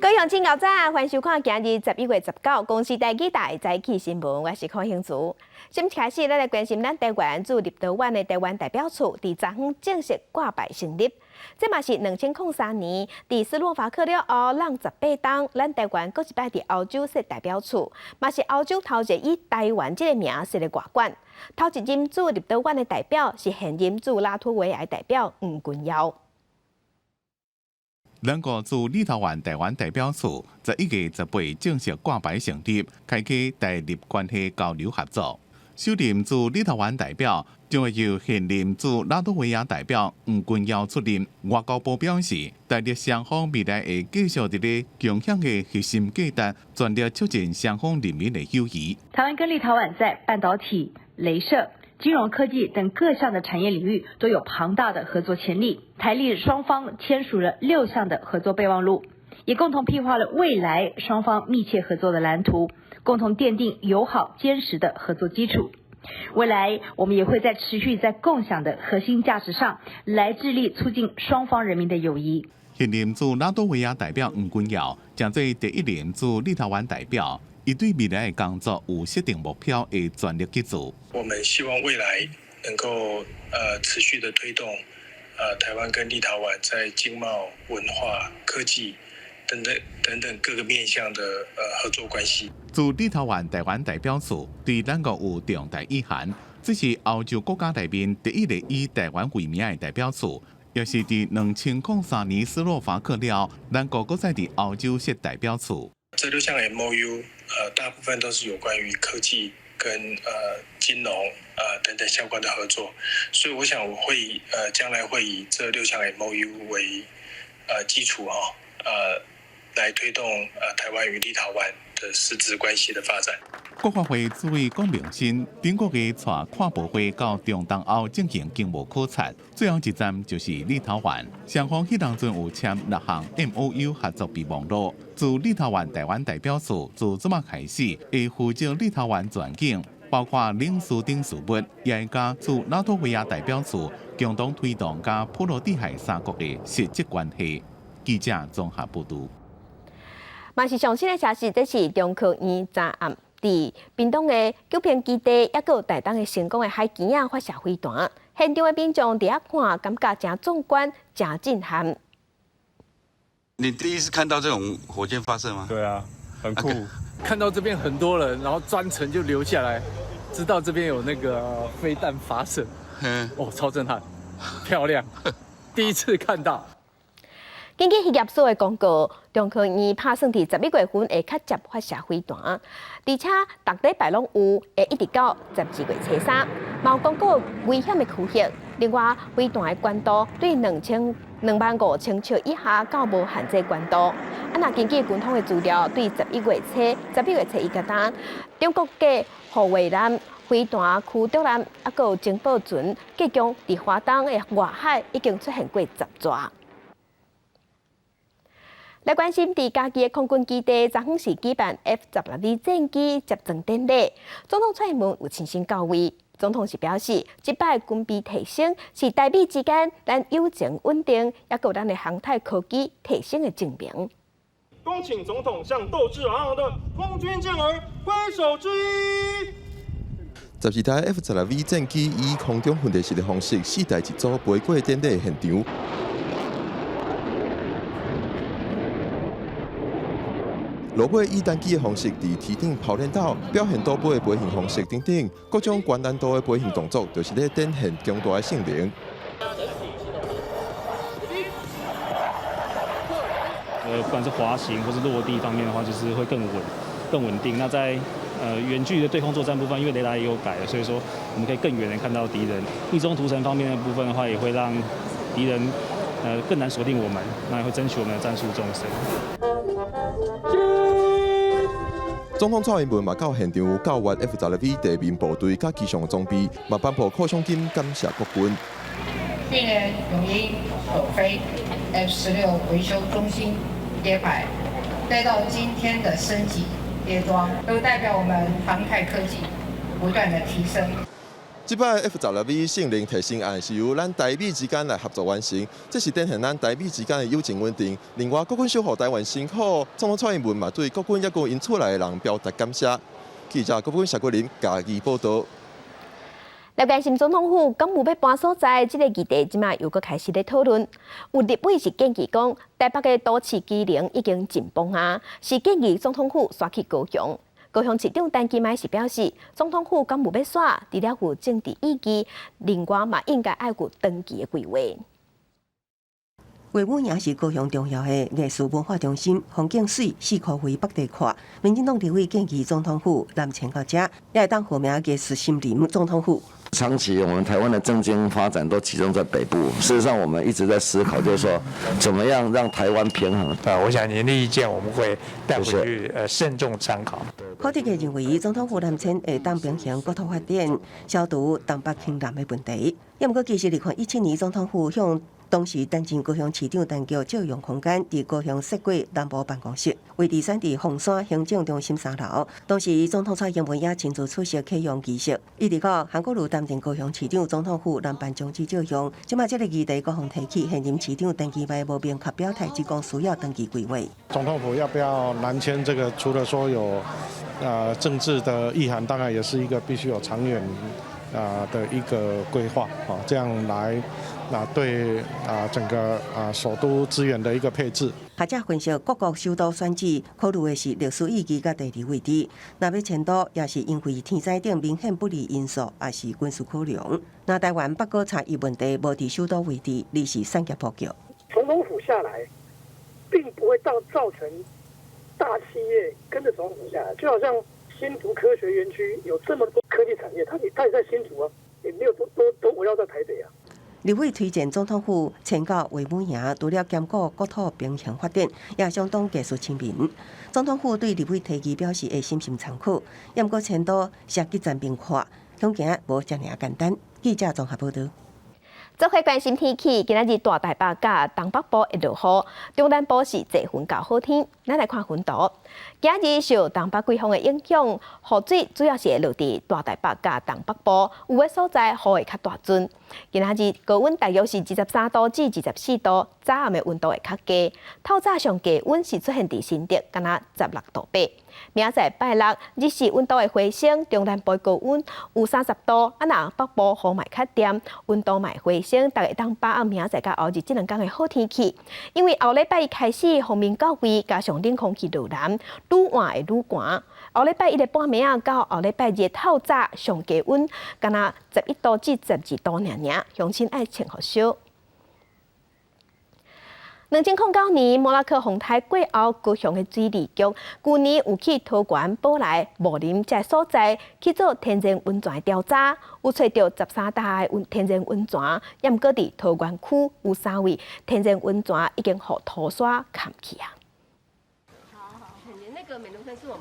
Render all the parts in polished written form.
各位鄉親早晨，歡迎收看今日11月19公視台語台早起新聞，我是柯興祖。先開始，咱來關心咱台灣駐立陶宛的台灣代表處，佇昨昏正式掛牌成立。這嘛是2003年佇斯洛伐克了後，隔18冬，咱台灣閣一擺佇歐洲設代表處，嘛是歐洲頭一個以台灣這個名設的外館。頭一任駐立陶宛的代表是現任駐拉脫維亞代表黃君堯。咱國駐立陶宛台灣代表處11月18正式掛牌成立，開啟台立關係交流合作。首任駐立陶宛代表將會由現任駐拉脫維亞代表黃君堯出任。外交部表示，台立雙方未來會繼續佇咧共享的核心價值，全力促進雙方人民的友誼。台灣跟立陶宛在半導體、雷射、金融科技等各項的產業領域都有龐大的合作潛力。台立雙方簽署了六項的合作備忘錄，也共同擘畫了未來雙方密切合作的藍圖，共同奠定友好堅實的合作基礎。未來我們也會在持續在共享的核心價值上，來致力促進雙方人民的友誼。現任駐拉脫維亞代表黃君堯將做第一任駐立陶宛代表。伊對未來的工作有設定目標，會全力去做。我們希望未來能夠持續的推動台灣跟立陶宛在經貿、文化、科技等等等等各個面向的合作關係。駐立陶宛台灣代表處對咱國有重大意涵，這是歐洲國家內面第一個以台灣為名的代表處，也是佇2003年斯洛伐克了，咱國閣再佇歐洲設代表處。這六項 MOU，大部分都是有關於科技跟金融等等相關的合作，所以我想我會將來會以這六項 MOU 為基礎哈，來推動台灣與立陶宛的實質關係的發展。國發會主委龔明鑫頂個月帶跨部會到中東歐進行經貿考察，最後一站就是立陶宛。雙方彼當陣有簽六項 MOU 合作備忘錄。駐立陶宛台灣代表處自這馬開始會負責立陶宛全境，包括領事等事務，也會佮駐拉脫維亞代表處共同推動佮波羅的海三國的實質關係。記者綜合報導。嘛是上新的消息，這是中科院昨暗佇屏東的九坪基地，抑閣有台東的成功的海墘仔發射飛彈，現場的民眾佇遐看，感覺誠壯觀，誠震撼。你第一次看到這種火箭發射嗎？對啊，很酷。看到這邊很多人，然後專程就留下來，知道這邊有那個飛彈發射，哦，超震撼，漂亮，第一次看到。根據漁業署的公告，中科院拍算佇11月份會較捷發射飛彈，而且逐禮拜攏有，會一直到12月初3，嘛有公告危險的區域。另外，飛彈的高度對25,000尺以下到無限制高度。啊，若根據軍方的資料，對11月初1個單，中國嘅護衛艦飛彈驅逐艦，抑閣有情報船，計共佇華東的外海已經出現過10逝。來關心，佇嘉義的空軍基地，昨昏是舉辦 F-16V 戰機接裝典禮。總統蔡英文有親身到位。總統是表示，這擺軍備提升是台美之間咱友情穩定，抑閣有咱的航太科技提升的證明。恭請總統向鬥志昂揚的空軍健兒揮手致意。12台 F-16V 戰機以空中分列式的方式，四台一組飛過典禮現場。落尾以單機的方式佇天頂拋鏈斗，表現倒飛的飛行方式等等，各種高難度的飛行動作，就是咧展現強大的性能。不管是滑行或是落地方面的話，就是會更穩、更穩定。那在遠距離的對空作戰部分，因為雷達也有改了，所以說我們可以更遠的看到敵人。匿蹤塗層方面的部分的話，也會讓敵人更難鎖定我們，那也會爭取我們的戰術縱深。總統蔡英文嘛到現場校閱 F-16V 地面部隊佮機上的裝備，嘛頒布犒賞金感謝國軍。訓練勇鷹首飛 F-16維修中心揭牌，再到今天的升級列裝，都代表我們航太科技不斷的提升。這擺 F-16V 性能提升案是由咱台美之間來合作完成，這是展現咱台美之間的友情穩定。另外，國軍守護台灣辛苦，總統蔡英文嘛對國軍抑閣𪜶厝內的人表達感謝。記者郭軍、謝國林嘉義報導。來關心總統府敢有欲搬所在，這個議題這馬又閣開始咧討論。有立委是建議講，台北的都市機能已經緊繃啊，是建議總統府徙去高雄。高雄市長陳其邁是表示，總統府敢無欲徙，除了有政治意義，另外嘛應該愛有長期的規劃。衛武營是高雄重要的藝術文化中心，風景媠，四箍圍北地闊。民進黨立委建議總統府南遷到遮，也會當號名藝術森林總統府。長期我們台灣的政經發展都集中在北部，事實上我們一直在思考，就是說，怎麼樣讓台灣平衡。啊，我想您的意見我們會帶回去，慎重參考。柯德認為，總統府南遷會當平衡國土發展，消除東北輕南的問題。也毋過，其實2017年總統府向當時擔任高雄市長陳菊借用空間，佇高雄設過南部辦公室，位置選佇鳳山行政中心三樓。當時總統蔡英文也親自出席啟用儀式。一直到韓國瑜擔任高雄市長，總統府南辦終止借用。這馬這個議題閣予提起，現任市長陳其邁無明確表態，只講需要長期規劃。總統府要不要南遷？這個除了說有政治的意涵，當然也是一個必須有長遠的一個規劃，啊，這樣來那對整個首都資源的一個配置。學者分析，各國首都選址考慮的是歷史意義佮地理位置，若欲遷都，也是因為天災等明顯不利因素，抑是軍事考量。那台灣北部差異問題無佇首都位置，而是產業布局。總統府下來，並不會造成大企業跟着總統府下來，就好像新竹科學園區有這麼多科技產業，它也在新竹啊，也沒有都圍繞在台北啊。立委推薦總統府遷到衛武營，除了兼顧國土平衡發展，也相當藝術親民。總統府對立委提議表示會審慎參考，毋過遷都涉及全面化，恐驚無遮爾簡單。記者綜合報導。做伙關心天氣，今仔日大台北佮東北部會落雨，中南部是濟雲到好天。咱來看雲圖，今日受東北季風的影響，雨水主要是會落佇大台北佮東北部，有的所在雨會較大陣。今仔日高溫大約是23度至24度，早暗的溫度會較低。透早上低溫是出現佇新竹，敢若16度8。明仔載拜六日時溫度會回升，中南部高溫有30度，啊若北部雨嘛較恬，溫度嘛會回升，大家會當把握明仔載佮後日這兩工的好天氣。因為後禮拜一開始鋒面到位，加上冷空氣落南，愈晚會愈寒。後禮拜一的半暝仔到後禮拜日透早上低溫，敢若11度至12度爾爾，鄉親愛穿予少。2009年莫拉克風颱過後，高雄的水利局舊年有去桃園、寶來、武林這所在去做天然溫泉的調查，有揣著13焦的天然溫泉，也毋過佇桃園區有三位天然溫泉已經予塗沙崁去啊。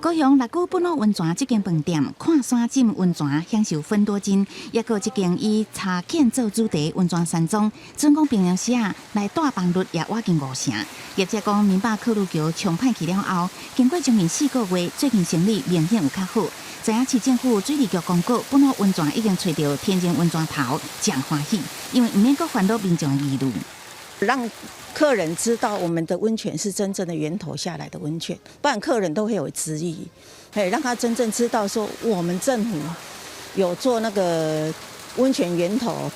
高雄六龜本樂溫泉這間飯店，看山浸溫泉，享受芬多精，抑閣這間以茶犬做主題溫泉山莊，準講平常時啊來住房率也倚近五成。業者講，明霸客路橋重歹去了後，經過將近4個月，最近生意明顯有較好。知影市政府水利局公告，本樂溫泉已經揣著天然溫泉頭，誠歡喜，因為毋免閣煩惱民眾的疑慮。讓客人知道我們的溫泉是真正的源頭下來的溫泉，不然客人都會有質疑。嘿，讓他真正知道說我們政府有做那個溫泉源頭。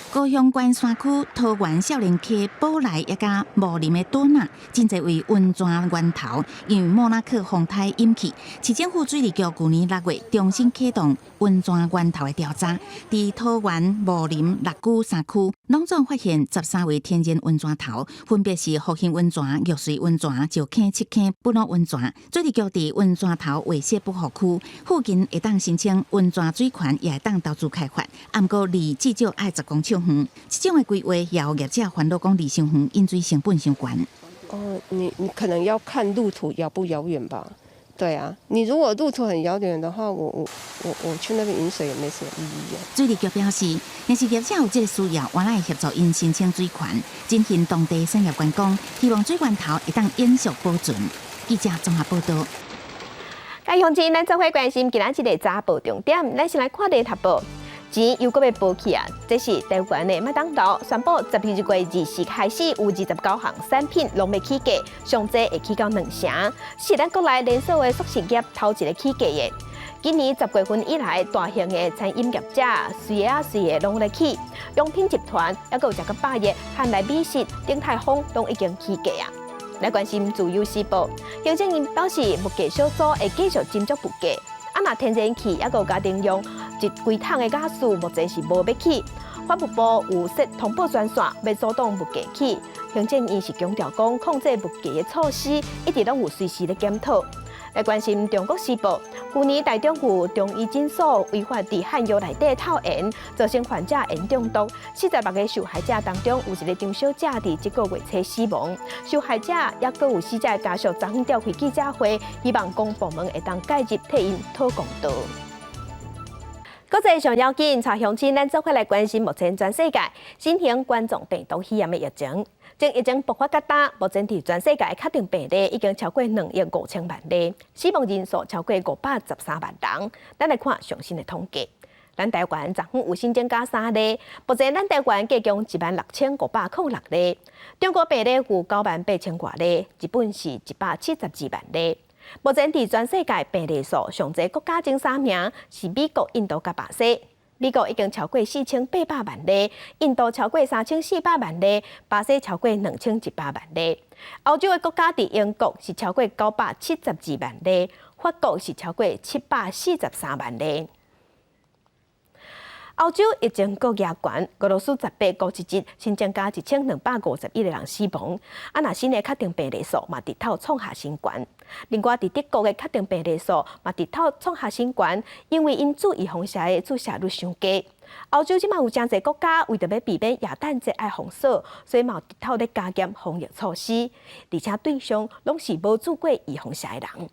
高雄關山區桃園少年溪寶來一家武林的島仔，真濟位溫泉源頭，因為莫拉克風颱引起，市政府水利局舊年6月重新啟動溫泉源頭的調查，佇桃園、武林、六龜三區，攏總發現13位天然溫泉頭，分別是復興溫泉、玉穗溫泉、石坑、七坑、本樂溫泉。水利局佇溫泉頭劃設保護區，附近會當申請溫泉水權，也會當投資開發。毋過離至少愛10公尺遠。這種的規劃也予業者煩惱，講離傷遠，飲水成本傷懸。哦，你可能要看路途遙不遙遠吧？對啊，你如果路途很遙遠的話，我去那邊飲水也沒什麼意義啊。水利局表示，若是業者有這個需要，我來協助𪜶申請水權，進行當地產業觀光，希望水源頭會當永續保存。記者綜合報導。各位鄉親，咱做伙關心今仔日的早報重點，咱先來看聯合報。錢又閣欲無去啊！這是台灣的麥當勞宣布，12月24開始有29項產品攏欲起價，上濟會起到2成，是咱國內連鎖的速食業頭一个起價的。今年10月份以來，大型的餐飲業者隨个啊隨个攏咧起，良品集團抑閣有食閣百熱、漢來美食、鼎泰豐攏已經起價啊！來關心自由時報，行政院表示物價小組會繼續斟酌物價。啊，若天然氣抑閣家庭用一規桶的瓦斯，目前是無欲起。法務部有設通報專線，欲阻擋物價起。行政院是強調講，控制物價的措施一直攏有隨時咧檢討。來關心中國時報，舊年台中有中醫診所違法佇漢藥內底透鹽，造成患者鹽中毒。46個受害者當中，有一个張小姐佇這个月初死亡。受害者抑閣有死者的家屬，昨昏召開記者會，希望公部門會當介入替𪜶討公道。國際上要緊，帶鄉親咱做伙來關心目前全世界新型冠狀病毒肺炎的疫情。從疫情爆發到今，目前佇全世界確診病例已經超過2億5千萬例，死亡人數超過513萬人。咱來看上新的統計，咱台灣昨昏有新增加三例，目前咱台灣計共16,506例。中國病例有9萬8千外例，日本是172萬例。目前佇全世界病例數上濟國家前三名是美國、印度佮巴西。美國已經超過4800萬例，印度超過3400萬例，巴西超過2100萬例。歐洲的國家佇英國是超過972萬例，法國是超過743萬例。歐洲疫情閣加懸，俄羅斯18號一日新增加1251個人死亡，啊，若新的確診病例數嘛直透創下新懸。另外，佇德國的確診病例數嘛直透創下新懸，因為𪜶注預防射的注射率傷低。歐洲這馬有誠濟國家為著欲避免耶誕節愛封鎖，所以嘛直透咧加嚴防疫措施，而且對象攏是無注過預防射的人。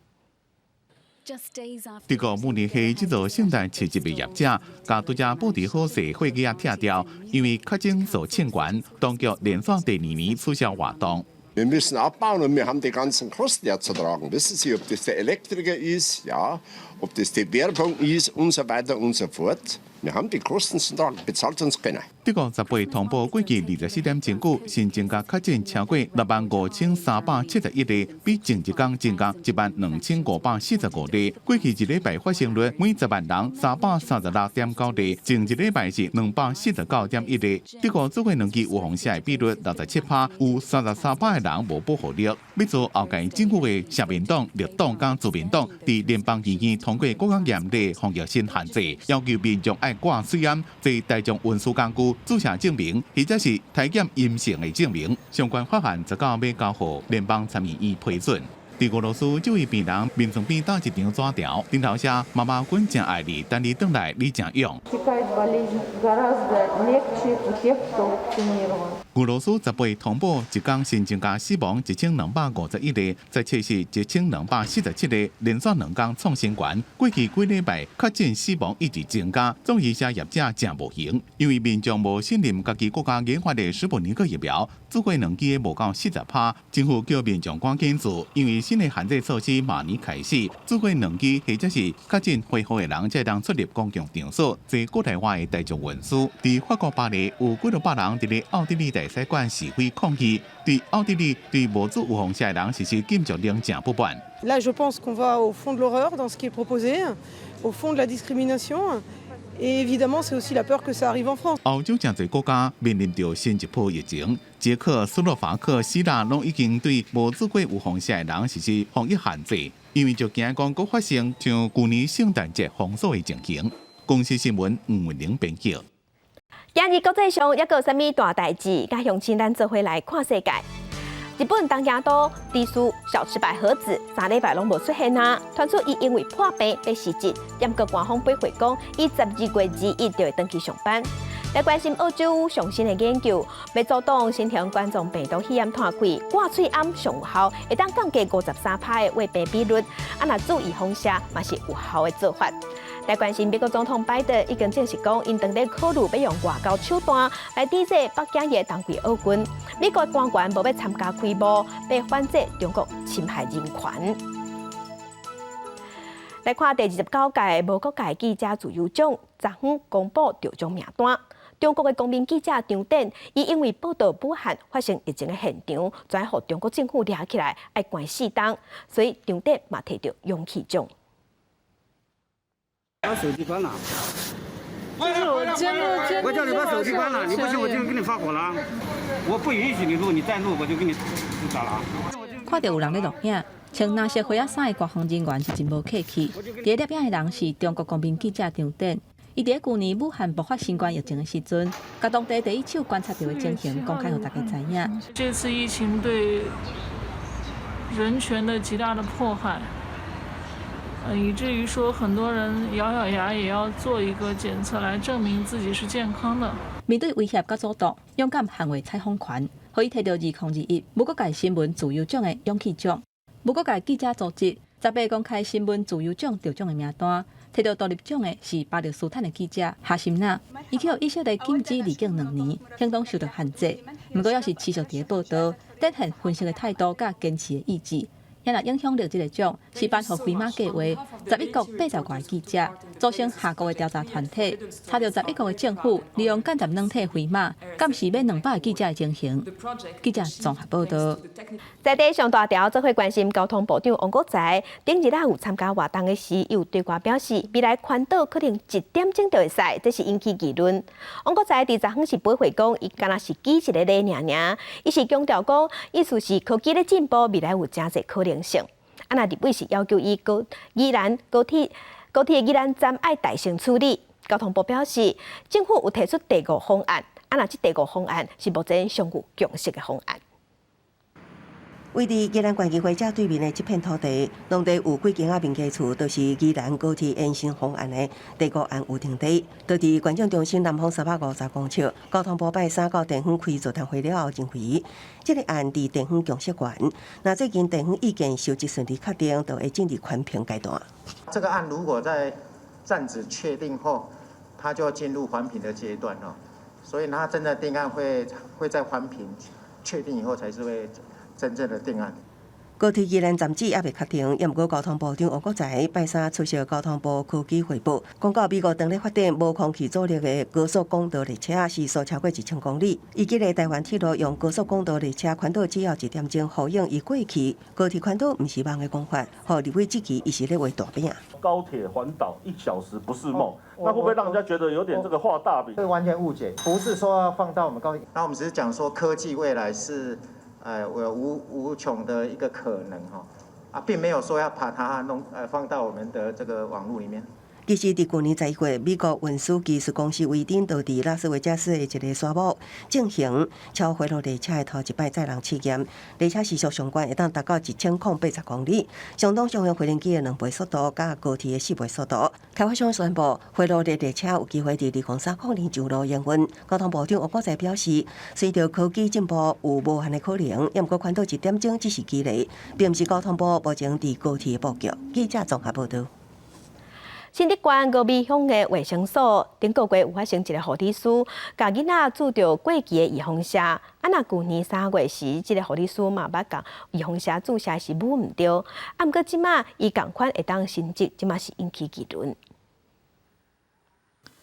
德國慕尼黑這座聖誕市集的業者，共拄才布置好勢貨架拆掉，因為確診數衝懸，當局連續第二年取消活動。 Wir müssen abbauen und wir haben die ganzen Kosten ja zu tragen. Wissen Sie, ob das der Elektriker ist, ja, ob das die Werbung ist und so weiter und so fort. Wir haben die Kosten zu tragen, bezahlt uns keiner. 德國十八通報過去24點鐘久新增加確診超過65,371例，比前一工增加12,545例。過去一禮拜發生率每10萬人336.9例，前一禮拜是249.1例。德國注過兩劑預防射的比率67趴，有33%的人無保護力。欲做後屆政府的社民黨、綠黨佮自民黨，佇聯邦議院通過閣較嚴厲防疫新限制，要求民眾愛掛喙罨、坐大眾運輸工具、注射證明，或者是體檢陰性的證明。相關法案十九欲交予聯邦參議院批准。佇俄羅斯，這位病人眠床邊搭一張紙條，頂頭寫媽媽，阮誠愛你，等你轉來，你誠勇。俄羅斯十八通報一工新增加死亡1251例，十七是1247例，連續兩工創新懸。過去幾禮拜確診死亡一直增加，總醫師業者誠無閒，因為民眾無信任家己國家研發的斯普尼克疫苗，注過兩劑的無夠40趴。政府叫民眾趕緊注，因為新的限制措施明年開始，注過兩劑或者是確診恢復的人才通出入公共場所，坐國內外的大眾運輸。佇法國巴黎有幾多百人佇咧奧地利大使館示威抗議，對奧地利對無注預防射的人實施禁足令誠不滿。 Là, je pense qu'on va au fond de l'horreur dans ce qui est proposé, au fond de la discrimination. Et évidemment, c'est aussi la peur que ça arrive en France. 歐洲誠濟國家面臨著新一波疫情，捷克、斯洛伐克、希臘攏已經對無注過預防射的人實施防疫限制，因為就驚講閣發生像舊年聖誕節封鎖的情形。公視新聞吳文玲編輯。今日國際上猶閣有啥物大代誌？佮鄉親咱做伙來看世界。日本東京都知事小池百合子3禮拜攏無出現啊，傳出伊因為破病欲辭職，毋過官方回覆講，伊12月21就會轉去上班。來關心澳洲上新的研究，欲阻擋新型冠狀病毒肺炎拖開，掛喙罨上有效，會當降低53趴的患病比率。啊，若注預防射嘛是有效的做法。來關心美國總統拜登已經證實講，𪜶當咧考慮欲用外交手段來抵制北京的冬季奧運。美國官員無欲參加開幕，欲反制中國侵害人權。來看第29屆無國界記者自由獎，昨昏公布得獎名單。中國的公民記者張典，伊因為報導武漢發生疫情的現場，才予中國政府掠起來，愛關4冬，所以張典嘛提著勇氣獎。把手機關了。我叫你把手機關了，你不信我就給你發火了。我不允許你錄，你再錄我就給你咋了。看著有人咧錄影，穿藍色花仔衫的官方人員是真無客氣。佇咧攝影的人是中國公民記者張典。伊佇舊年武漢爆發新冠疫情的時陣，共當地第一手觀察著的情形公開予大家知影。這次疫情對人權的極大的迫害，以至於說很多人咬咬牙也要做一個檢測來證明自己是健康的。面對威脅佮阻擋，勇敢捍衛採訪權，予伊提著2021無國界新聞自由獎的勇氣獎。無國界記者組織18公開新聞自由獎得獎的名單。提著獨立獎的是巴勒斯坦的記者哈辛納，伊去予以色列禁止離境2年，行動受到限制。毋過，猶是持續佇咧報導，展現分析的態度佮堅持的意志。遐若影響力這個獎是頒予飛馬計劃11國80外記者組成跨國的調查團體，查著11國的政府利用間諜軟體飛馬監視欲200個記者的情形。記者綜合報導。在地上大條，做伙關心交通部長王國材，頂日仔有參加活動的時，有對外表示，未來環島可能一點鐘就會使，這是引起議論。王國材佇昨昏是回應講，伊敢若是舉一個例爾爾，伊是強調講，意思是科技咧進步，未來有誠濟可能性。啊，若立委是要求伊高宜蘭高鐵高鐵宜蘭站愛代先處理。交通部表示，政府有提出第五方案，啊，若這第五方案是目前上有共識的方案。位佇宜蘭縣議會正對面的這片土地，當地有幾間仔民家厝，都是宜蘭高鐵延伸方案的第五案預定地，就佇縣政中心南方350公尺。交通部拜三到地方開座談會了後，認為這個案佇地方共識懸。若最近地方意見收集順利確定，就會進入環評階段。這個案如果在站址確定後，它就進入環評的階段咯，所以它真的定案會在環評確定以後，才是會真正的定案。高鐵宜蘭站址猶未確定，猶毋過交通部長王國材拜三出席交通部科技匯報，講到美國當咧發展無空氣阻力的高速公道列車，時速超過1000公里。伊記得台灣鐵路用高速公道列車環島只要一點鐘，呼應伊過去高鐵環島毋是夢的講法，予立委質疑伊是咧畫大餅。高鐵環島1小時不是夢，那會不會讓人家覺得有點這個畫大餅？這完全誤解，不是說要放到我們高鐵，那我們只是講說科技未來是。有無窮的一個可能哈，啊，並沒有說要把它弄放到我們的這個網路裡面。其實，佇舊年11月，美國運輸技術公司威頂就佇拉斯維加斯的一個沙漠進行超迴路列車的頭一擺載人試驗，列車時速上懸會當達到1080公里，相當商用飛行機的2倍速度，佮高鐵的4倍速度。開發商宣布，迴路的列車有機會佇2030年上路營運。交通部長王國材表示，隨著科技進步，有無限的可能。猶毋過環島一點鐘只是舉例，並毋是交通部目前佇高鐵的布局。記者綜合報導。新竹縣峨眉鄉的衛生所頂個月有發生一個護理師，共囡仔注著過期的預防射。啊，若舊年3月時，這個護理師嘛捌共預防射注射是舞毋著。啊，毋過這馬伊仝款會當升職，這馬是引起議論。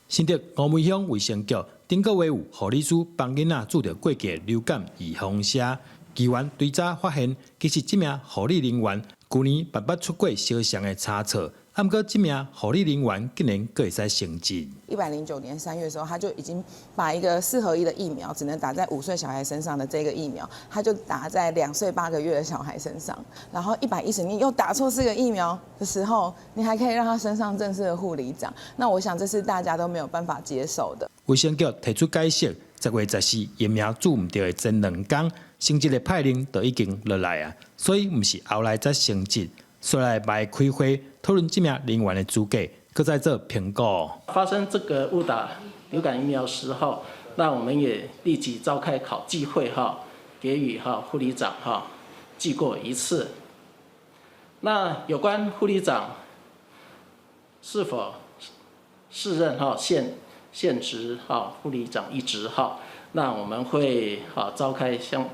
新竹峨眉鄉衛生局頂個月有護理師幫囡仔注著過期流感預防射，機關追查發現，其實這名護理人員舊年捌捌出過相像的差錯。啊，毋過這名護理人員竟然閣會使升職。 109年3月的時候，他就已經把一個4合1的疫苗，只能打在5歲小孩身上的這個疫苗，他就打在2歲8個月的小孩身上。然後110年又打錯四個疫苗的時候，你還可以讓他升上正式的護理長，那我想這是大家都沒有辦法接受的。衛生局提出解釋，10月14疫苗注毋著的前兩工，升職的派令就已經落來啊，所以毋是後來才升職。所以來開會討論這名人員的資格，閣再做評估。發生這個誤打流感疫苗時候，那我們也立即召開考紀會哈，給予哈護理長哈記過一次。那有關護理長是否適任哈現職哈護理長一職哈，那我們會哈召開相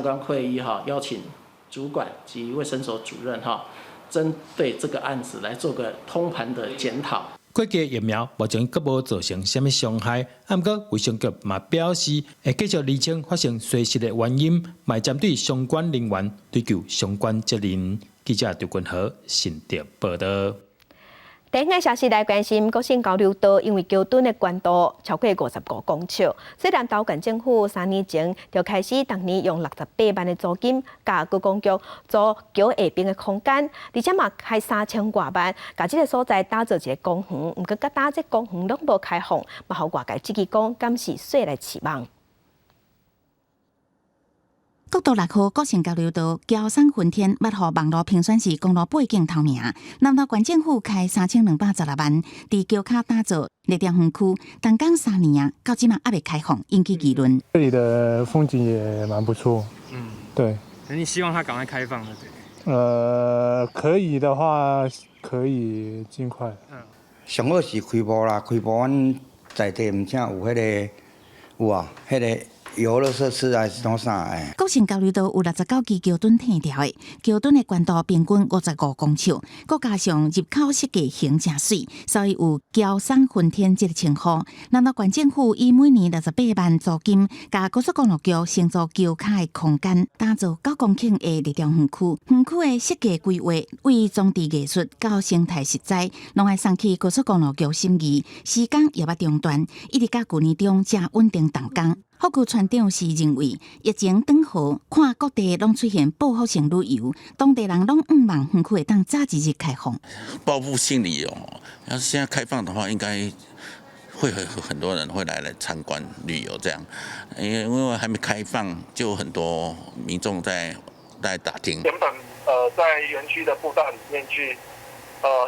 關會議哈，邀請主管及衛生所主任哈，針對這個案子來做個通盤的檢討。過期疫苗目前閣無造成啥物傷害，毋過衛生局嘛表示會繼續釐清發生水蝕的原因，嘛會針對相關人員追究相關責任。記者張君和新竹報道。第一個消息來關心，國姓交流道因為橋墩的懸度超過55公尺，雖然桃縣政府3年前就開始，逐年用68萬的租金，共觀光局租橋下邊的空間，而且嘛開3000外萬，共這个所在打造一个公園，毋過佮今這公園攏無開放，嘛予外界質疑講，敢是稅來飼網。國道6號國姓交流道橋鬆昏天，捌予網路評選是公路背景頭名。南投縣政府開3216萬，佇橋跤打造綠潮園區，動工3年啊，到這馬猶未開放，引起議論。這裡的風景也蠻不錯，嗯，對。你希望它趕快開放的對？可以的話，可以盡快。嗯。上好是開幕啦，開幕阮在地毋才有彼个有啊，彼个遊樂設施還是創啥的。國姓交流道有69支橋墩天條的，橋墩的懸度平均55公尺，閣加上入口設計形誠媠，所以有橋鬆昏天這个稱呼。南投縣政府以每年68萬租金，共高速公路局承租橋跤的空間，打造9公頃的綠潮園區。園區的設計規劃，為裝置藝術到生態實在，攏愛送去高速公路局審議，時間猶猶中斷，一直到舊年中才穩定動工。福居村長是認為，疫情轉好，看各地攏出現報復性旅遊，當地人攏向望園區會當早一日開放。報復性旅遊，要是現在開放的話，應該會很多人會來參觀旅遊，這樣，因為還沒開放，就很多民眾在打聽。原本在園區的步道裡面去，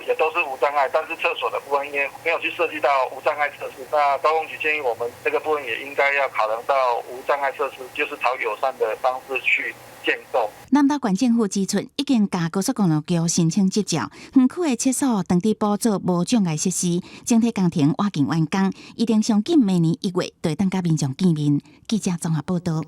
也都是無障礙，但是廁所的部分因為沒有去設計到無障礙設施，那高工局建議我們這個部分也應該要考量到無障礙設施，就是朝友善的方式去建構。南投縣政府指出，已經共高速公路局申請執照，園區的廁所當地補做無障礙設施，整體工程倚近完工，預定上緊明年1月就會當佮民眾見面。記者綜合報道。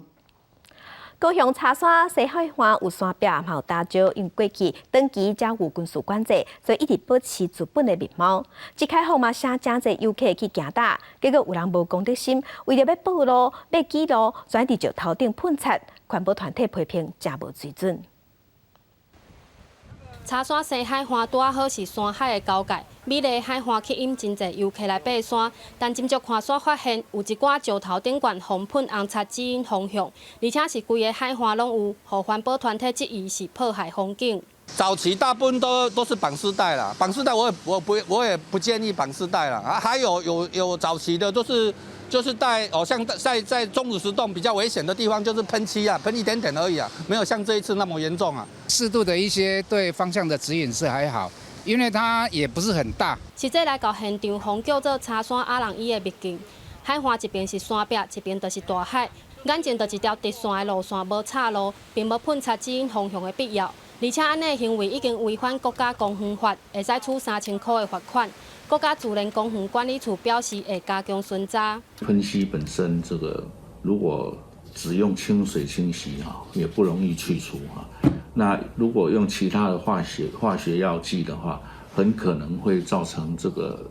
高雄柴山西海岸有山壁，嘛有礁石，因過去長期遮有軍事管制，所以一直保持日本的面貌。一開放嘛，吸真濟遊客去行踏，結果有人無公德心，為著欲報路、欲記路，專佇石頭頂噴漆，環保團體批評誠無水準。柴山西海岸拄仔好是山海的交界，美麗海岸吸引真濟遊客來爬山。但斟酌看山發現，有一寡石頭頂懸予噴紅漆指引方向，而且是規个海岸攏有，予環保團體質疑是破壞風景。早期大部分都是綁絲帶啦，綁絲帶我也不建議綁絲帶啦。啊，還有早期的就是帶哦，像在鐘乳石洞比較危險的地方，就是噴漆啊，噴一點點而已啊，沒有像這一次那麼嚴重啊。適度的一些對方向的指引是還好，因為它也不是很大。實際來到現場，予叫做柴山阿人椅的秘境，海岸一邊是山壁，一邊就是大海，眼前就一條直線的路線，無岔路，並無噴漆指引方向的必要。而且按呢行為已經違反國家公園法，會使處3000塊的罰款。國家自然公園管理處表示會加強巡查。噴漆本身這個如果只用清水清洗哈，也不容易去除哈。那如果用其他的化學藥劑的話，很可能會造成這個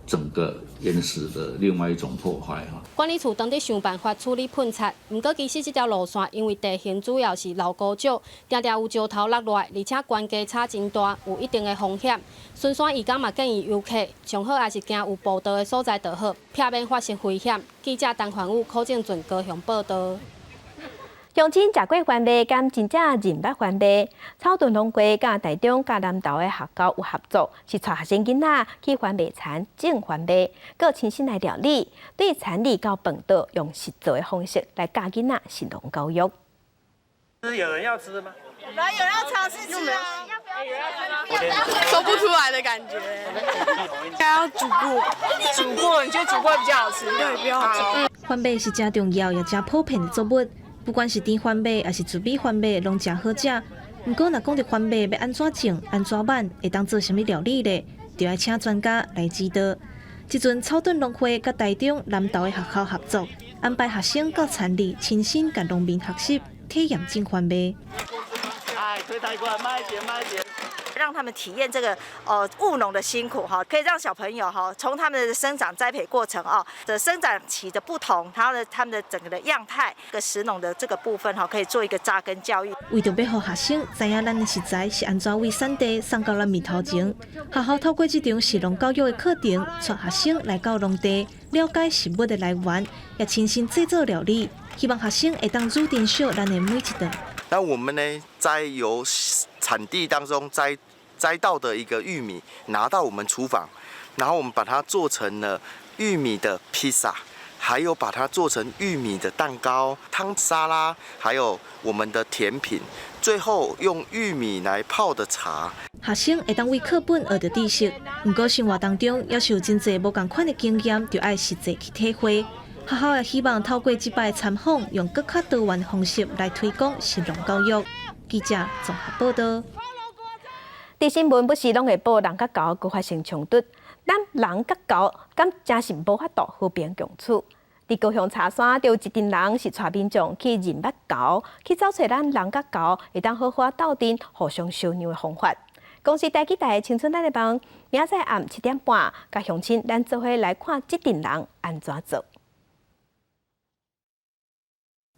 整個岩石的另外一種破壞哈。管理處當佇想辦法處理噴漆，毋過其實這條路線因為地形主要是老高石，定定有石頭落來，而且懸低差真大，有一定的風險。巡山義工嘛建議遊客，上好還是行有步道的所在就好，避免發生危險。記者陳環宇、柯正俊高雄報道。鄉親食過番麥，敢真正認捌番麥？草屯農會佮台中佮南投的學校有合作，是帶學生囡仔去番麥田種番麥，閣親身來料理，對田裡到飯桌用實作的方式來教囡仔食農教育。有人要吃嗎？來，有人要嘗試吃啊！說不出來的感覺。應該要煮過，煮過，你覺得煮過比較好吃？對，比較好吃。番麥是誠重要也誠普遍的作物，不管是甜番麥抑是糯米番麥，攏誠好食。毋過，若講著番麥欲按怎種、按怎挽，會當做啥物料理咧？就愛請專家來指導。這陣草屯農會佮台中南投的學校合作，安排學生到田裡親身共農民學習體驗種番麥。哎，推太過來，慢一點，慢一點。讓他們體驗這個務農的辛苦哈，可以讓小朋友哈從他們的生長栽培過程哦的生長期的不同，然後呢他們的整個的樣態，個食農的這個部分哈，可以做一個扎根教育。為著欲予學生知影咱的食材是按怎對產地送到咱面頭前，學校透過這場食農教育的課程，帶學生來到農地，了解食物的來源，也親身製作料理，希望學生會當愈珍惜咱的每一頓。那我們呢，在由產地當中摘到的一個玉米，拿到我們廚房，然後我們把它做成了玉米的披薩，還有把它做成玉米的蛋糕、湯沙拉，還有我們的甜品，最後用玉米來泡的茶。學生會當對課本學著知識，毋過生活當中也是有真濟無仝款的經驗，著愛實際去體會。學校也希望透過這擺參訪，用閣較多元的方式來推廣食農教育。記者綜合報道。佇新聞不時攏會報人佮猴閣發生衝突，咱人佮猴敢真是無法度和平共處。佇高雄柴山，就有一陣人是帶民眾去認捌猴，去找揣咱人佮猴會當好好鬥陣，互相相讓的方法。公視台語台青春咱的夢，明仔載暗7點半，佮鄉親咱做伙來看這陣人按怎做。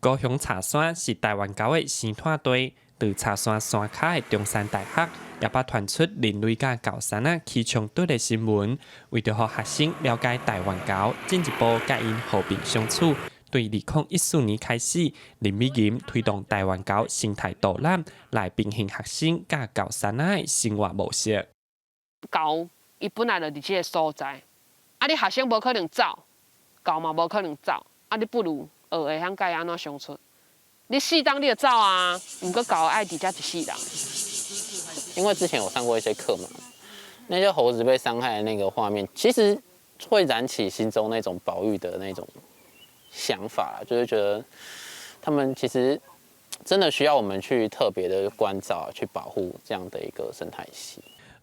高雄柴山是台灣猴的生態地，佇柴山山跤的中山大學，也捌傳出人類佮猴硲仔起衝突的新聞。為著予學生了解台灣猴，進一步佮𪜶和平相處，對2014年開始，林美吟推動台灣猴生態導覽，來平衡學生佮猴硲仔的生活模式。猴伊本來就佇這个所在，啊，你學生無可能走，猴嘛無可能走，啊，你不如學會曉佮伊按怎相處。你適當你就走啊，毋過猴愛佇遮一世人。因為之前有上過一些課嘛，那些猴子被傷害的那個畫面，其實會燃起心中那種保育的那種想法，就是覺得他們其實真的需要我們去特別的關照、去保護這樣的一個生態系。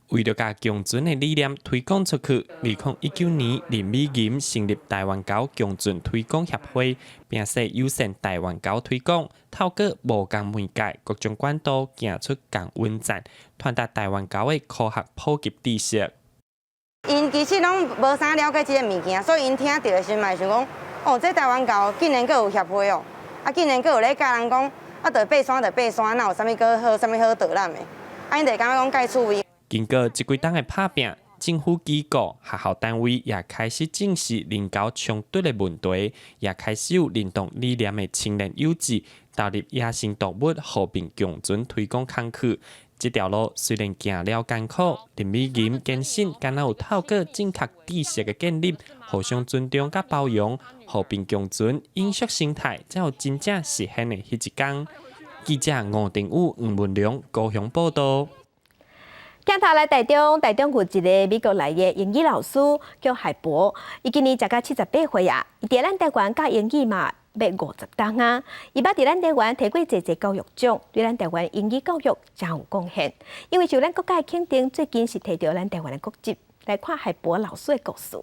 為著共共存的理念推廣出去，2019年林美吟成立台灣猴共存推廣協會，並設友善台灣猴推廣，透過無仝媒介、各種管道，行出降溫站，傳達台灣猴的科學普及知識。𪜶其實攏無啥了解這个物件，所以𪜶聽著的時嘛會想講，哦，這台灣猴竟然閣有協會哦，啊，竟然閣有咧教人講，啊，著爬山著爬山，哪有啥物閣好，啥物好導覽的？啊，𪜶就會感覺講蓋趣味。經過這幾冬的拍拚，政府機構、學校單位也開始正視人猴衝突的問題，也開始有認同理念的青年有志投入野生動物和平共存推廣工作。這條路雖然行了艱苦，林美吟堅信，敢若有透過正確知識的建立，互相尊重佮包容，和平共存，永續生態，才有真正實現的彼一工。記者吳定武、黃文良高雄報道。鏡頭來台中，台中有一个美國來的英語老師叫海博，伊今年食甲78歲啊，伊佇咱台灣教英語嘛，欲50冬啊，伊捌佇咱台灣提過濟濟教育獎，對咱台灣英語教育誠有貢獻。因為受咱國家的肯定，最近是提著咱台灣的國籍。來看海博老師的故事。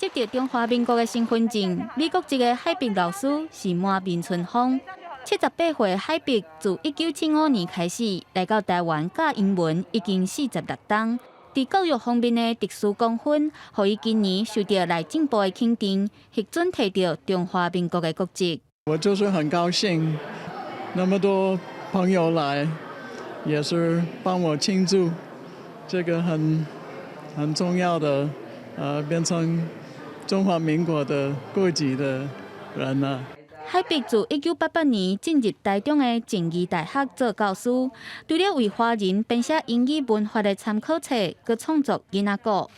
接著中華民國的身份證，美國籍的海碧老師是滿面春風。78歲海碧自1975年開始來到台灣教英文，已經46冬。佇教育方面的特殊功勳，予伊今年受著內政部的肯定，核准提著中華民國的國籍。我就是很高興，那麼多朋友來，也是幫我慶祝這個很重要的，變成中華民國的國籍的人了。海碧自1988年進入台中的靜宜大學做教師，除了為華人編寫英語文法的參考冊，閣創作囡仔鼓。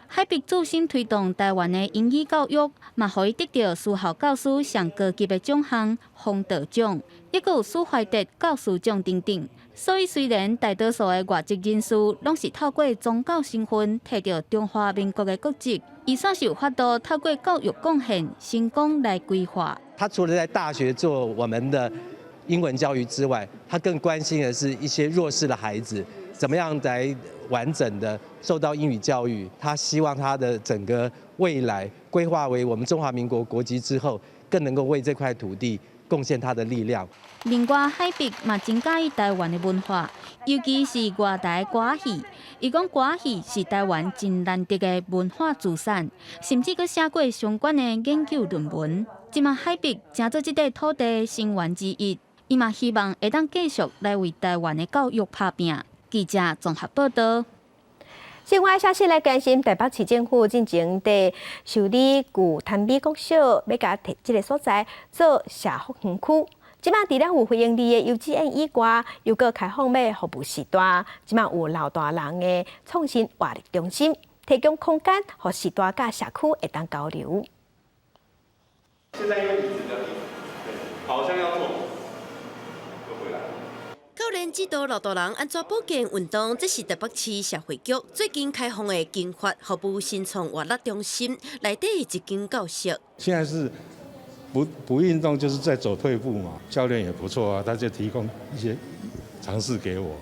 海碧注心推動台灣的英語教育，嘛予伊得著私校教師上高級的獎項弘道獎，抑閣有史懷哲教師獎等等。所以雖然大多數的外籍人士攏是透過宗教身份提著中華民國的國籍，伊煞是有法度透過教育貢獻成功來歸化。他除了在大學做我們的英文教育之外，他更關心的是一些弱勢的孩子，怎麼樣來完整的受到英語教育。他希望他的整個未來規劃為我們中華民國國籍之後，更能夠為這塊土地貢獻他的力量。另外，海碧嘛真佮意台灣的文化，尤其是外台歌戲。伊講歌戲是台灣真難得的文化資產，甚至閣寫過相關的研究論文。這馬海碧成做這塊土地成員之一，伊嘛希望會當繼續來為台灣的教育拍拚。記者綜合報道。新聞消息來關心，台北市政府進前佇修理舊潭美國小，欲共提這个所在做社福園區。這馬除了有非營利的幼稚園以外，又閣開放欲服務序大。這馬有老大人的創新活力中心，提供空間，予序大佮社區會當交流。現在用椅子的，對，好像要坐，又回來。教練指導老大人按怎保健運動，這是台北市社會局最近開放的健發服務新創活力中心內底的一間教室。現在是不運動就是在走退步嘛。教練也不錯啊，他就提供一些嘗試給我。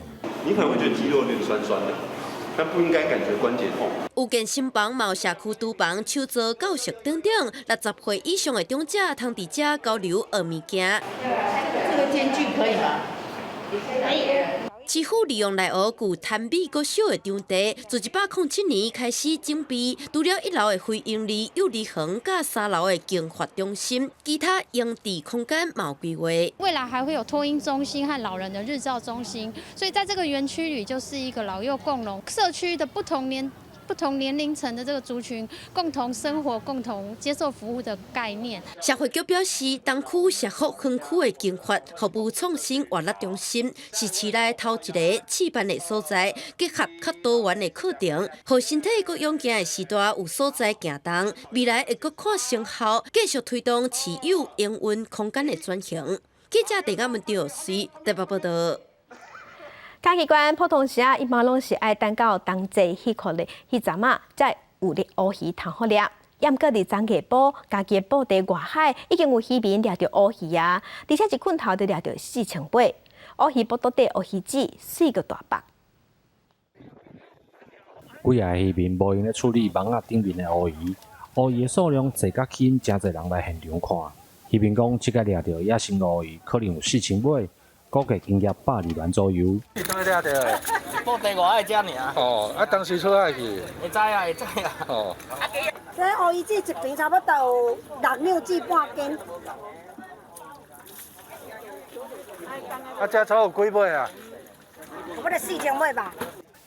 你可能會覺得肌肉有點酸酸的，但不應該感覺關節痛。有健身房、嘛有社區廚房、手作教室等等，60歲以上的長者通佇遮交流學物件。這個間距可以嗎？可以。市府利用內湖舊潭美國小的場地，自107年開始準備，除了一樓的非營利幼兒園，佮三樓的健發中心，其他營地空間嘛有規劃。未來還會有托嬰中心和老人的日照中心，所以在這個園區裡就是一個老幼共融社區的不同年齡層的這個族群共同生活、共同接受服務的概念。社會局表示，東區社福園區的健發服務創新活力中心是市內頭一个試辦的所在，結合較多元的課程，予身體閣勇健的序大有所在行動。未來會閣看成效，繼續推動市有營運空間的轉型。記者鄭亞文、張水台北報道。嘉義縣普通時啊，一般攏是愛等到冬季彼塊咧，彼陣仔才有咧烏魚通予掠。毋過佇昨下晡，嘉義的布袋外海已經有漁民掠著烏魚啊，而且一棍頭就掠著4000尾。烏魚腹肚底烏魚子媠閣大腹。幾个漁民無閒咧處理網仔頂面的烏魚，烏魚的數量濟甲吸引誠濟人來現場看。漁民講，這擺掠著野生烏魚可能有4000尾。估計營業120萬左右。佇佗掠著的？布袋外海遮爾。哦，啊，當時出海去。會知啊，會知啊。哦。這烏魚子一坪差不多有6兩至半斤。啊，這草有幾尾啊？差不多4000尾吧。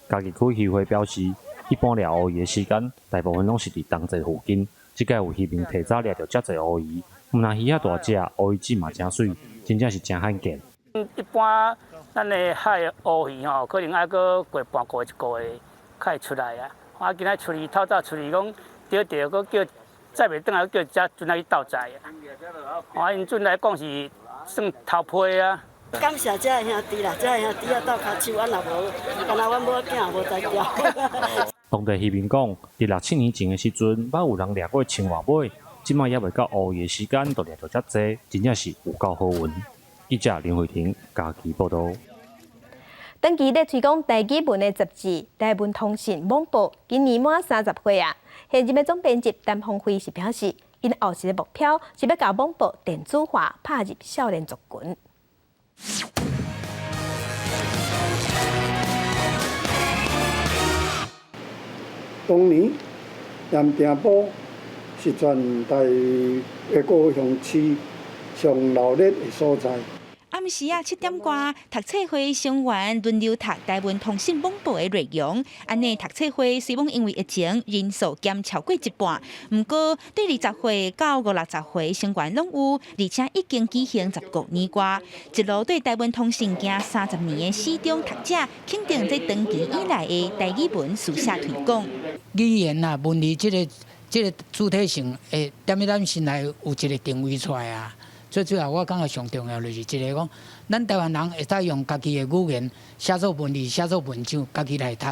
嘉義區漁會表示，一般掠烏魚的時間，大部分攏是佇冬季附近。這擺有漁民提早掠著遮濟烏魚，毋但魚仔大隻，烏魚子嘛誠媠，真正是誠罕見。一般咱的海的烏魚吼，可能愛閣過半個月一個月才會出來啊。啊，今仔出去透早出去講，釣著閣叫載袂轉來，叫遮陣仔去鬥載啊。啊，𪜶陣來講是算頭批啊。感謝遮的兄弟啦，遮的兄弟啊鬥跤手，啊若無，敢若阮某囝無才調。當地漁民講，佇六七年前的時陣，捌有人掠過1000外尾，這擺猶未到烏魚的時間，就掠著遮濟，真正是有夠好運。記者林慧婷嘉義報道。長期咧推廣台語文的雜誌《台文通信網報》，今年滿30歲啊。現任的總編輯陳鳳輝是表示，𪜶後一个目標是欲共網報電子化，拍入少年族群。當年鹽埕埔是全台的高雄市上鬧熱的所在。暗時啊7點外，讀冊會成員輪流讀台文通信網報的內容。按呢讀冊會雖罔因為疫情人數減超過一半，毋過對20歲到50、60歲成員攏有，而且已經舉行15年外，一路對台文通信行30年的死忠讀者，肯定這長期以來的台語文書寫推廣。語言啊，文字這个主體性會踮咧咱心內有一个定位出來啊。最主要，我感覺上重要就是一个講，咱台灣人會使用家己的語言寫作文字、寫作文章，家己來讀，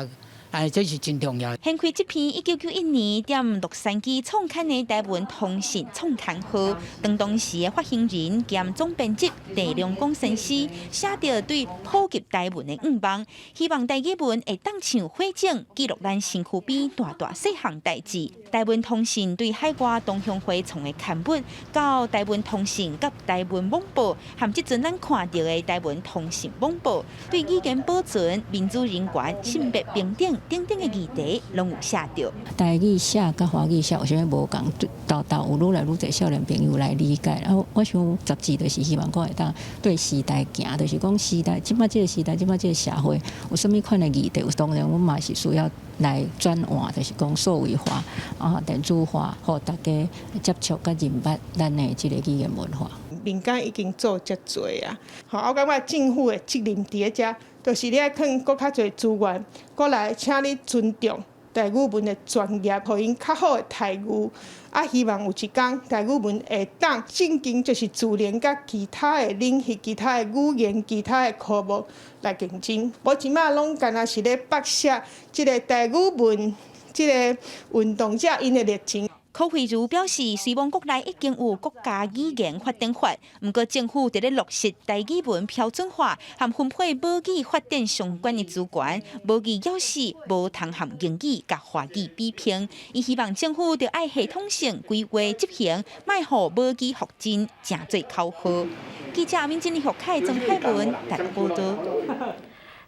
哎，這是真重要。掀開這篇1991年踮洛杉磯創刊的台文通信創刊號，當當時的發行人兼總編輯鄭良廣先生寫著對普及台文的願望，希望台語文會當像火種，記錄咱身軀邊大大細項代誌。台文通信對海外同鄉會創的刊物，到台文通信佮台文網報，含這陣咱看著的台文通信網報，對語言保存、民主人權、性別平等等等的議題，攏有寫著。台語寫佮華語寫有啥物無仝，沓沓有愈來愈濟少年朋友來理解。啊，我想雜誌就是希望講會當對時代行，就是講時代，這擺這个時代，這擺這个社會有啥物款的議題，有當然阮嘛是需要來轉換，就是講數位化啊、電子化，予大家接觸佮認捌咱的這个語言文化。民間已經做遮濟啊，吼，我感覺政府的責任佇咧遮，就是你愛囥閣較濟資源，過來請你尊重台語文的專業，予𪜶較好的待遇。啊，希望有一工台語文會當正經就是自然佮其他的領域、其他的語言、其他的科目來競爭。無這擺攏干焦是咧剝削這个台語文這个運動者𪜶的熱情。柯惠如表示，雖罔國內已經有國家語言發展法，毋過政府佇咧落實台語文標準化和分配母語發展相關的資源，母語猶是無通和英語佮華語比拼。伊希望政府著愛系統性規劃執行，莫予母語復振成做口號。記者阿敏、金麗、福凱、曾海文台報導。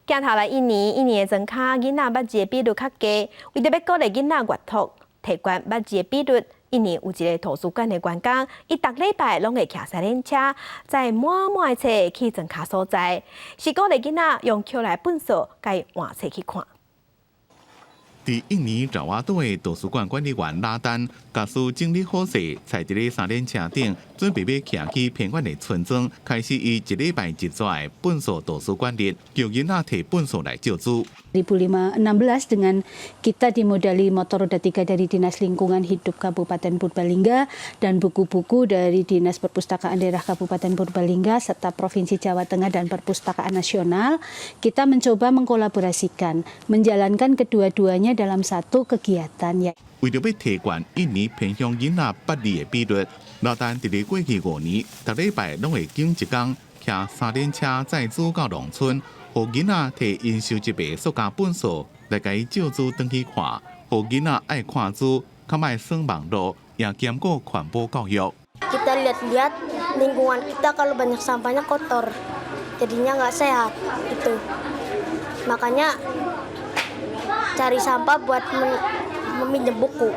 鏡頭來印尼，印尼的莊跤囡仔捌字的比率較低，為著欲鼓勵囡仔閱讀，提懸捌字的比率，印尼有一个圖書館的員工，伊逐禮拜攏會騎三輪車，載滿滿的冊去莊跤所在，是鼓勵囡仔用抾來糞掃，共伊換冊去看。佇印尼爪哇島的圖書館管理員拉丹，共書整理好勢，載佇咧三輪車頂，準備欲騎去偏遠的村莊，開始伊一禮拜一逝的糞掃圖書館日，叫囡仔提糞掃來借書。 2016 dengan kita dimodali motor roda tiga dari Dinas Lingkungan Hidup Kabupaten Purbalingga dan buku-buku dari Dinas Perpustakaan Daerah Kabupaten Purbalingga serta Provinsi Jawa Tengah dan Perpustakaan Nasional, kita mencoba mengkolaborasikan, menjalankan kedua-duanya dalam satu kegiatan ya. 為著欲提懸印尼偏鄉囡仔捌字的比率，老丹佇咧過去5年，逐禮拜攏會揀一工，騎三輪車載書到農村，予囡仔提𪜶收集的塑膠糞掃來共伊借書轉去看，予囡仔愛看書，較莫耍網路，也兼顧環保教育。 Kita lihat-lihat lingkungan kita kalau banyak sampahnya kotor, jadinya nggak sehat gitu. Makanya cari sampah buat meminjam buku.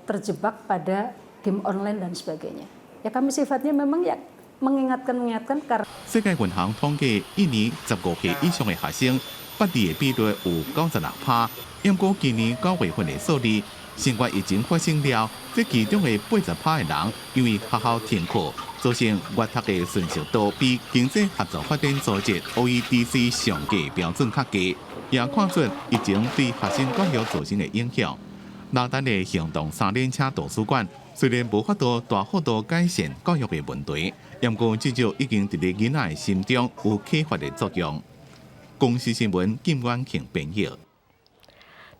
Terjebak pada game online dan sebagainya. Ya kami sifatnya memang ya mengingatkan-mengingatkan karena 世界銀行統計，印尼15歲以上的學生捌字的比率有96%。毋過今年9月份的數字，新冠疫情發生了，這其中的80%的人因為學校停課，造成閱讀的順暢度比經濟合作發展組織 OECD 上低標準較低，也看出疫情對學生教育造成的影響。老丹的行動三輪車圖書館雖然無法度大幅度改善教育的問題，毋過至少已經佇咧囡仔的心中有啟發的作用。公視新聞金元慶編譯。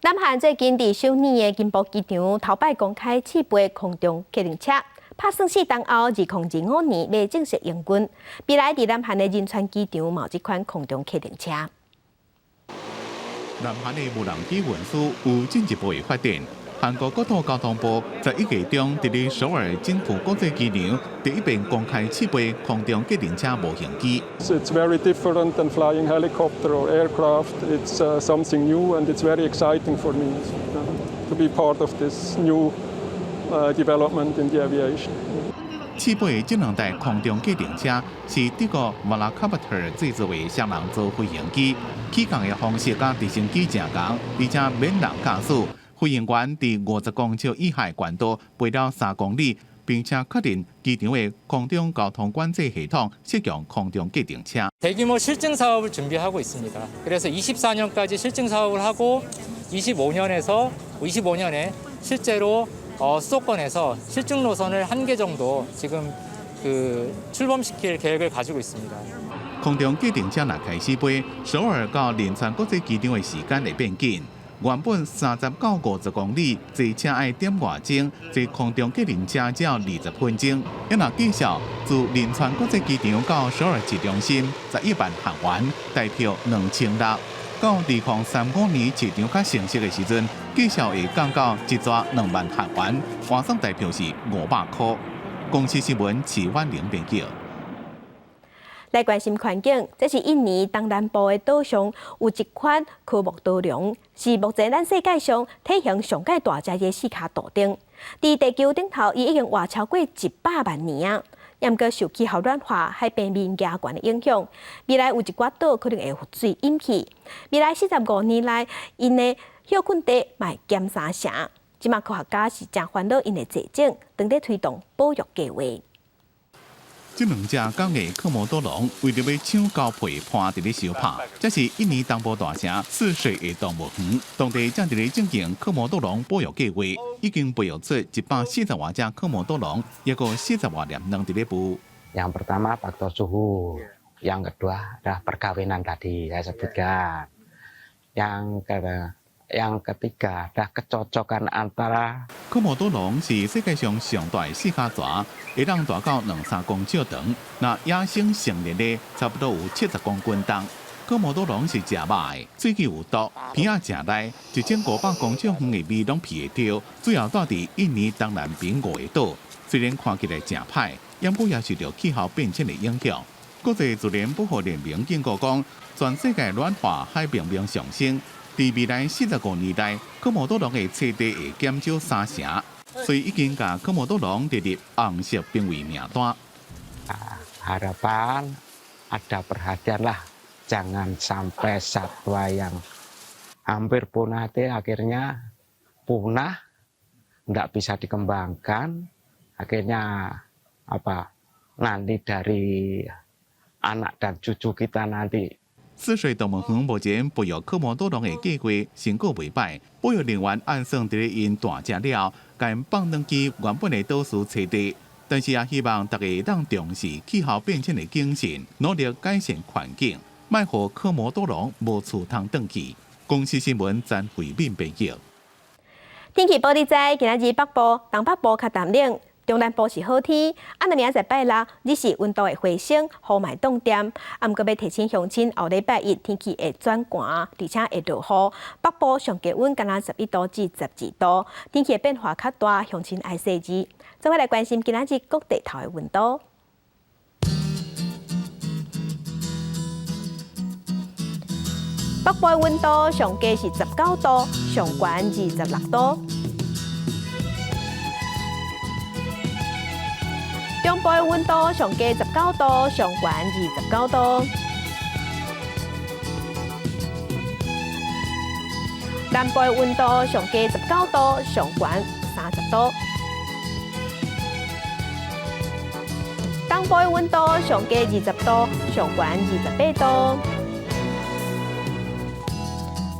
南韓最近佇首爾的金浦機場頭擺公開試飛空中客運車，拍算四冬後2025年欲正式營運。未來佇南韓的仁川機場嘛有這款空中客運車。南韓的無人機運輸有進一步的發展。韓國國土交通部11月中，佇咧首爾金浦國際機場第一遍公開試飛空中計程車模型機。 It's very different than flying helicopter or aircraft. It's something new and it's very exciting for me to be part of this new development in the aviation. 試飛這兩台空中計程車是德國瓦拉卡伯特製造的雙人座飛行機，起降的方式佮直升機誠仝，而且免人駕駛。飛行員佇50公尺以下懸度飛了3公里，並且確認機場的空中交通管制系統適用空中計程車。 대규모 실증 사업을 준비하고 있습니다. 그래서 24년까지 실증 사업을 하고 25년에서 25년에 실제로 수도권에서 실증 노선을 한 개 정도 지금 그 출범시킬 계획을 가지고 있습니다. 空中計程車若開始飛，首爾到仁川國際機場的時間會變緊。原本30到50公里，坐車愛點外鐘，坐空中客人車只要20分鐘。啊若計數，自仁川國際機場到首爾市中心，11萬韓元，台票2600。到2035年市場較成熟的時陣，計數會降到一逝2萬韓元，換算台票是500箍。公視新聞徐婉玲編輯。來關心環境，這是印尼東南部的島上有一款科莫多龍，是目前咱世界上體型上蓋大隻的四跤杜鵑。佇地球頂頭，伊已經活超過100萬年啊！毋過受氣候暖化、海平面加懸的影響，未來有一寡島可能會予水淹去。未來45年內，𪜶的歇睏地嘛會減三成。這馬科學家是誠煩惱𪜶的絕種，正佇推動保育計畫。這兩隻港的科摩多龍為著欲搶交配，伴佇咧相拍。這是印尼東部大城泗水的動物園，當地正佇咧進行科摩多龍保育計劃，已經培育出140外隻科摩多龍，抑閣40外粒卵佇咧孵。 Yang pertama faktor suhu, yang kedua adalah perkawinan tadi saya sebutkan. Yang ketiga adalah kecocokan antara 科摩多龍是世界上上大的四跤蛇，會當大到兩三公尺長。若野生成年的差不多有70公斤重。科摩多龍是食肉的，喙齒有毒，鼻仔誠利，1500公尺遠的味攏鼻會著。主要住佇印尼東南邊五个島，雖然看起來誠歹，毋過也受著氣候變遷的影響。國際自然保護聯盟警告講，全世界暖化、海平面上升。佇未來45年內，科摩多龍的棲地會減少三成，所以已經共科摩多龍列入紅色瀕危名單。 Harapan ada perhatian lah, jangan sampai satwa yang hampir punah itu akhirnya punah, tidak bisa dikembangkan, akhirnya apa nanti dari anak dan cucu kita nanti 泗水動物園目前培育科摩多龍的計劃成果袂䆀，保育人員按算佇咧𪜶大隻了，共𪜶放轉去原本的島嶼棲地。但是也希望大家會當重視氣候變遷的精神，努力改善環境，莫予科摩多龍無厝通轉去。公視新聞詹慧敏編輯。天氣報你知，今仔日北部、東北部較澹冷。中南部是好天，啊，若明仔載拜六，日時溫度會回升，雨嘛會凍點。啊，毋過欲提醒鄉親，後禮拜一天氣會轉寒，而且會落雨。北部上低溫干焦11度至12度，天氣的變化較大，鄉親愛細緻。做伙來關心今仔日各地頭的溫度。北部的溫度上低是19度，上懸26度。中部的溫度上低19度，上懸29度。南部的溫度上低19度，上懸30度。東部的溫度上低20度，上懸28度。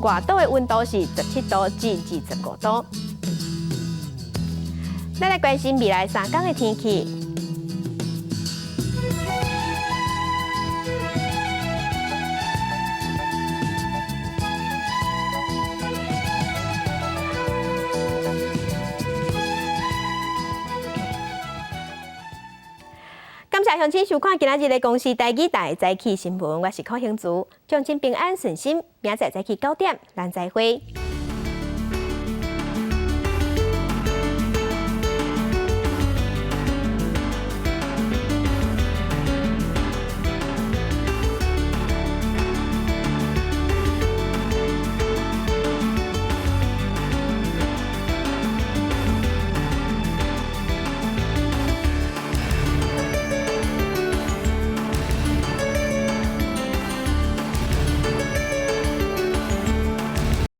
外島的溫度是17度至25度。咱來關心未來3天的天氣。感謝鄉親收看今仔日的公視台語台早起新聞，我是柯興竹，祝親平安順心，明仔載早起9點，咱再會。